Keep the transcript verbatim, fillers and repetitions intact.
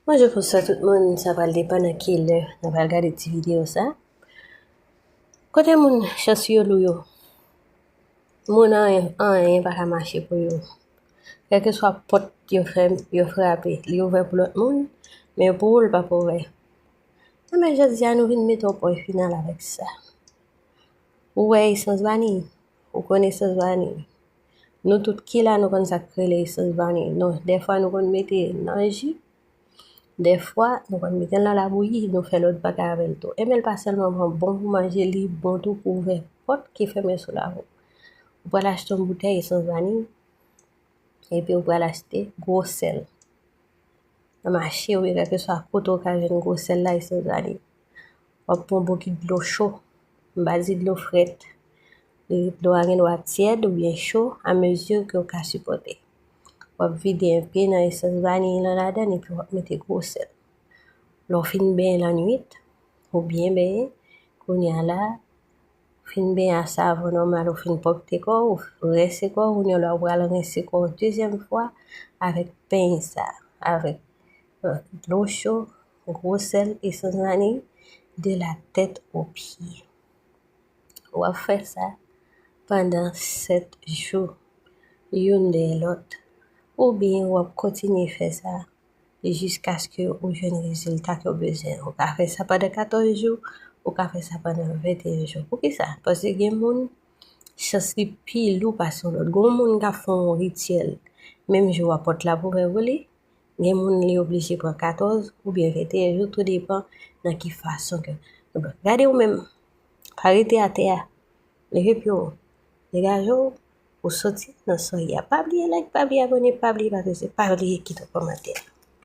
Bonjou, bonswa tout moun, sa pral depann nan ki lè nou pral gade ti videyo sa. Kote moun chans yo lou yo, moun anyen, anyen pa ka mache pou yo. Kèlkeswa pòt yo fè, yo frape, li ouvè pou lòt moun, men pou ou, l p ap ouvè. Enben, jodi a, nou vin mete yon pwen final avèk sa. Ou wè esans vani? Ou konn esans vani? Nou tout ki la, nou konn sa k rele esans vani. Non, dèfwa nou konn mete nan ji. Dèfwa, nou konn mete l nan labouyi, nou fè lòt bagay avè l tou. Enben, l pa sèlman bon pou manje, li bon tou pou ouvè pòt ki fèmen sou lavi w. Ou pral achte yon boutèy esans vani, epi ou pral achte gwo sèl. Nan mache oubyen kèlkeswa kote ou ka jwenn gwo sèl la, esans vani. W ap pran yon bokit dlo cho. M pa di dlo frèt. Dlo a gen dwa tyèd oubyen cho, a mezi ke w ka sipòte. W ap vide enpe nan esans vaniy lan ladan l epi w ap mete gwo sèl. Lè w fin benyen lannwit, ou byen benyen, kounye a la, fin benyen a savon nòmal, ou fin pwòpte kò w, ou rense kò w, kounye a la ou pral rense kò w dezyèm fwa avèk peny sa, avèk, euh, dlo cho, gwo sèl, esans vaniy, de la tèt o pye. W ap fè sa pandan sèt jou, youn dèyè lòt, oubyen w ap kontinye fè sa jiskaske ou jwenn rezilta ke w bezwen. Ou ka fè sa pandan katòz jou, ou ka fè sa pandan venteyen jou. Poukisa? Paske gen moun, chans li pi lou pase yon lòt. Gen moun k ap fè yon rityèl, menm jou a pòt la pou ouvè pou li, gen moun li oblije pran katòz oubyen venteyen jou, tou depan nan ki fason ke. Gade ou menm, pa rete atè a, leve pye w, degaje w, ou soti nan sa w ye a. Pa bliye like, pa bliye abòne, pa bliye pataje, pa bliye kite yon kòmantè.